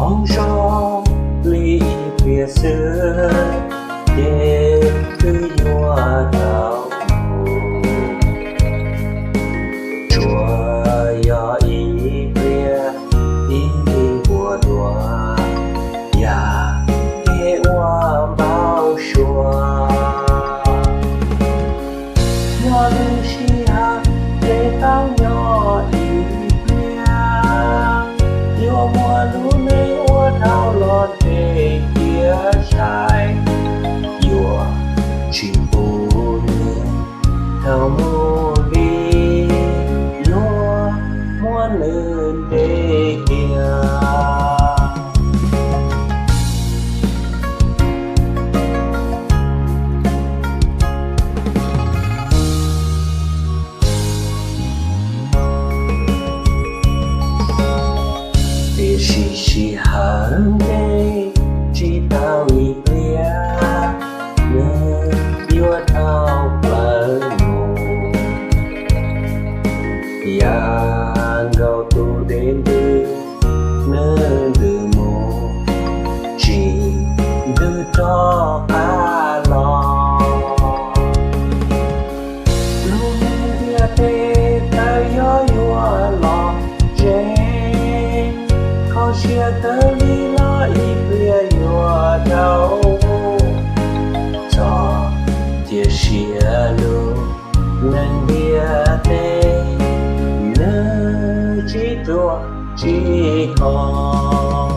Zoo li ib pliag xwb ces twb yuav tau mus, tsuas yog ib pliag ib npuas dua, yam kev ua npau suav. Yog lub sij hawm ces tau nyob ib pliag, yuav muaj lub neej ua dhau los nres cia sai, yuav tsis pub nws dhau mus li, yuav muab nws nres cia. Tiam sis sij hawm nce tsis tau ib pliag, nws yuav dhau plaws mus. Yam nkaus tus dej ntws, nws ntws mus tsis ntws rov qab los. Lub ntiaj teb tawm yog yuav los ze, kho siab kawg li los ib pliag yuav dhau. Txhob cia siab lub neej ntiaj teb, nws tsis ruam tsis khov.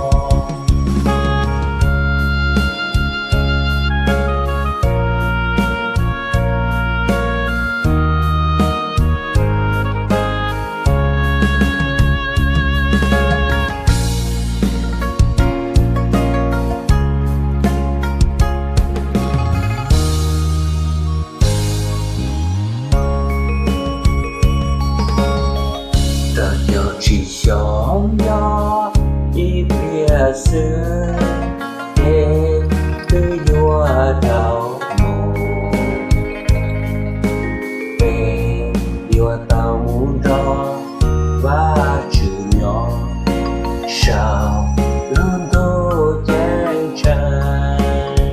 Rau cov tsis xyov nyob ib pliag xwb, ces twb yuav tau mus. Peb yuav tau mus nrog Vajtswv nyob saum lub ntuj ceeb tsheej.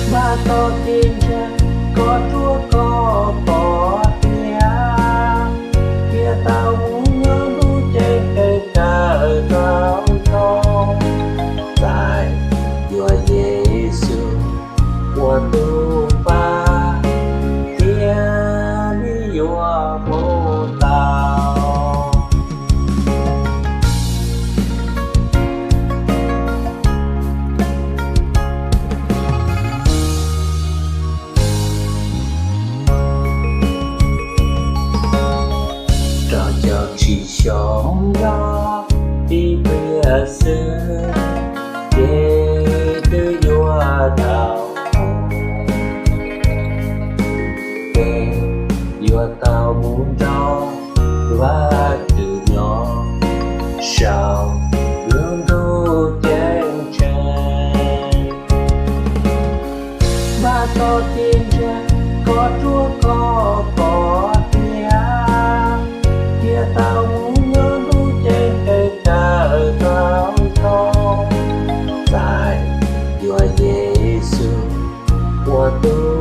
Npaj txoj kev ntseeg kom ruaj khov pom tiag, thiaj tau mus nyob ntuj ceeb tsheej kawm tau zoo. Txais yuav Yexus ua tus Vajtswv, thiaj li yuav puv tau. Rau cov tsis xyov nyob ib pliag xwb, ces twb yuav tau mus. Peb yuav tau mus nrog Vajtswv nyob saum lub ntuj ceeb tsheej. Npaj txoj kev ntseeg kom ruaj khov pom tiag, thiaj tau mus nyob ntuj ceeb tsheej kawm tau zoo. Txais yuav Yexus ua tus